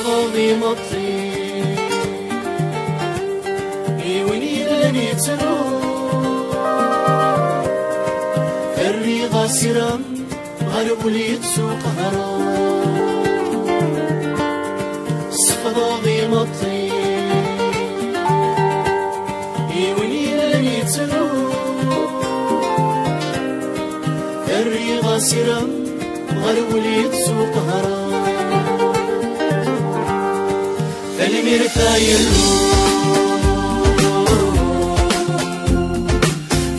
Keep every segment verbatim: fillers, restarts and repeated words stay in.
Ɣaḍ imeṭṭi i win yellan yettru, rriɣ-as irem ɣer wul yettuqehṛen. Sefḍeɣ imeṭṭi i win yellan yettru, rriɣ-as irem ɣer wul yettuqehṛen. Tanemmirt a Yillu,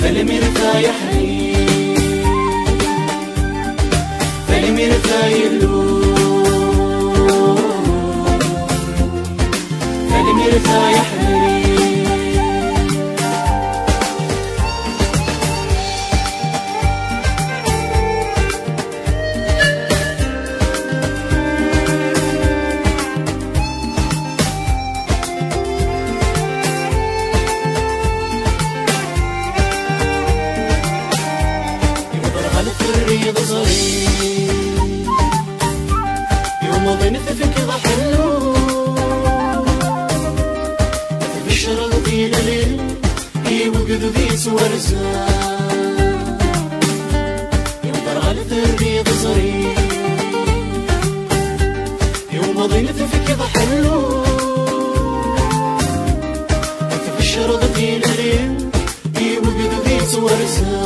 tanemmirt a Yaḥnin, tanemmirt a Yillu, tanemmirt a Yaḥnin. Iwweḍ ɣer tferri d ẓri, i umḍin tefkiḍ ḥellu, tbecreḍ di lɛid i wegdud yettwarzen. Iwweḍ ɣer tferri d ẓri, i umḍin tefkiḍ ḥellu, tbecreḍ di lɛid i wegdud yettwarzen.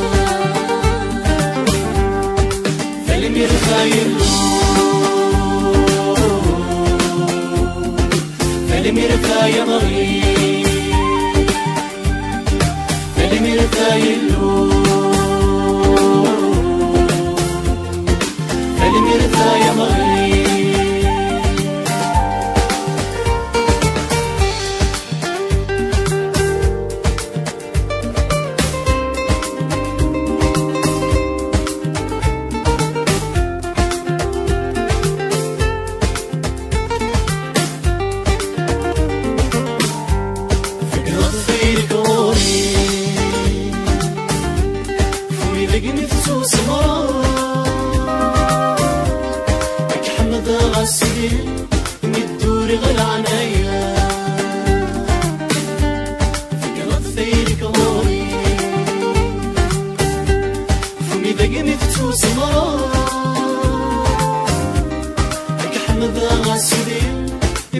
Tanemmirt a Yillu, tanemmirt a Yameɣri, tanemmirt a Yillu, tanemmirt a Yameɣri. Tegneḍ tayri ɣur-i, fumi dagmi tettusmeḍ. Ad k-ḥemdeɣ a Sidi, mi d-uriɣ leɛnaya. Tegneḍ tayri ɣur-i, fumi dagmi tettusmeḍ. Ad k-ḥemdeɣ a Sidi,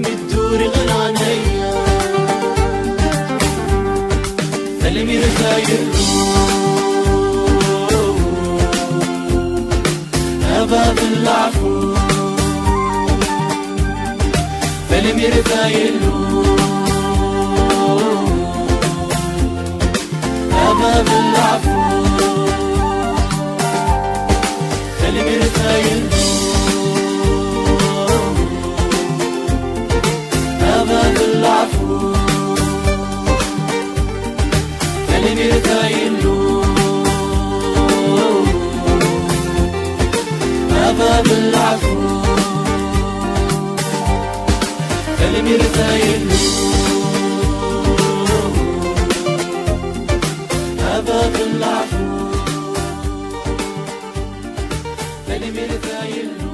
mi d-uriɣ leɛnaya. Tanemmirt a Yillu, a bab n leɛfu. Tanemmirt a Yillu, a bab n leɛfu. Tanemmirt a Yillu, a bab n leɛfu. Tanemmirt a Yillu, a bab n leɛfu. Tanemmirt a Yillu, a bab n leɛfu. Tanemmirt a Yillu.